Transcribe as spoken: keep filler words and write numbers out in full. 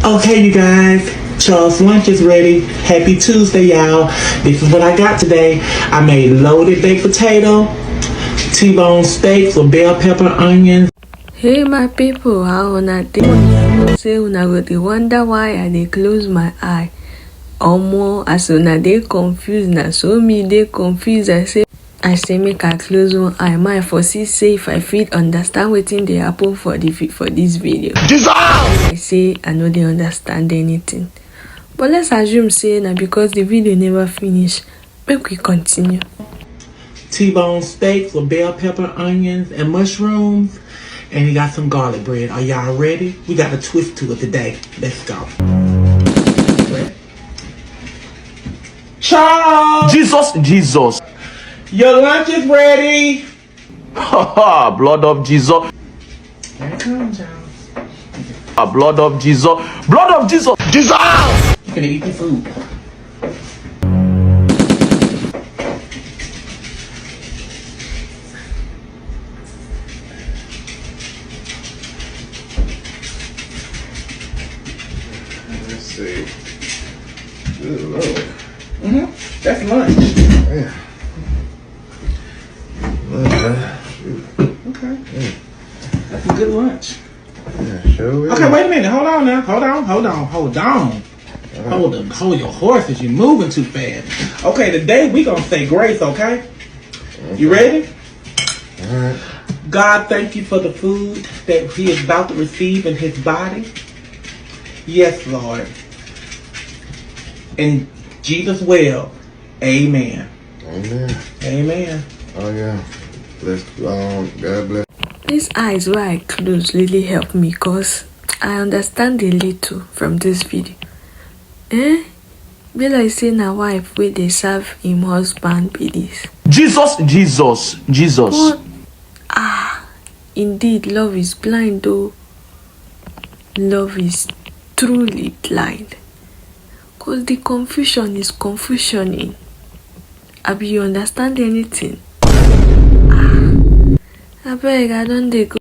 Okay, you guys, Charles' lunch is ready. Happy Tuesday, y'all. This is what I got today. I made loaded baked potato, T-bone steak with bell pepper, onions. Hey my people, how una dey? Una know say una go dey wonder why I dey close my eye. Omo, as una dey confused, na so me dey confused. I say I say make I close one eye, my for see say if I fit understand wetin dey happen for the vi- for this video. Jesus! I say I no dey understand anything. But let's assume say na because the video never finish. Make we continue. T-bone steak with bell pepper, onions, and mushrooms. And you got some garlic bread. Are y'all ready? We got a twist to it today. Let's go. Charles! Jesus, Jesus. Your lunch is ready. Ha ha, blood of Jesus. Here it comes, y'all. Ah, blood of Jesus. Blood of Jesus. Jesus. You can eat your food. Let's see. Good Lord. Mm-hmm. That's lunch. Man. Look, man. Shoot. Okay. That's a good lunch. Yeah, sure is. Okay, wait a minute. Hold on now. Hold on. Hold on. Hold on. Hold on. Hold your horses. You're moving too fast. Okay, today we gonna say grace. Okay. You ready? All right. God, thank you for the food that he is about to receive in his body. Yes, Lord. In Jesus' will, amen. Amen. Amen. Oh yeah. Bless. Um. God bless. These eyes wey I close really help me, cause I understand a little from this video. Eh? Be like say na wife wey dey serve him husband be this. Jesus, Jesus, Jesus. But ah, indeed, love is blind though. Love is truly blind. Cause the confusion is confusioning. Abi you understand anything? Ah, abeg, I don dey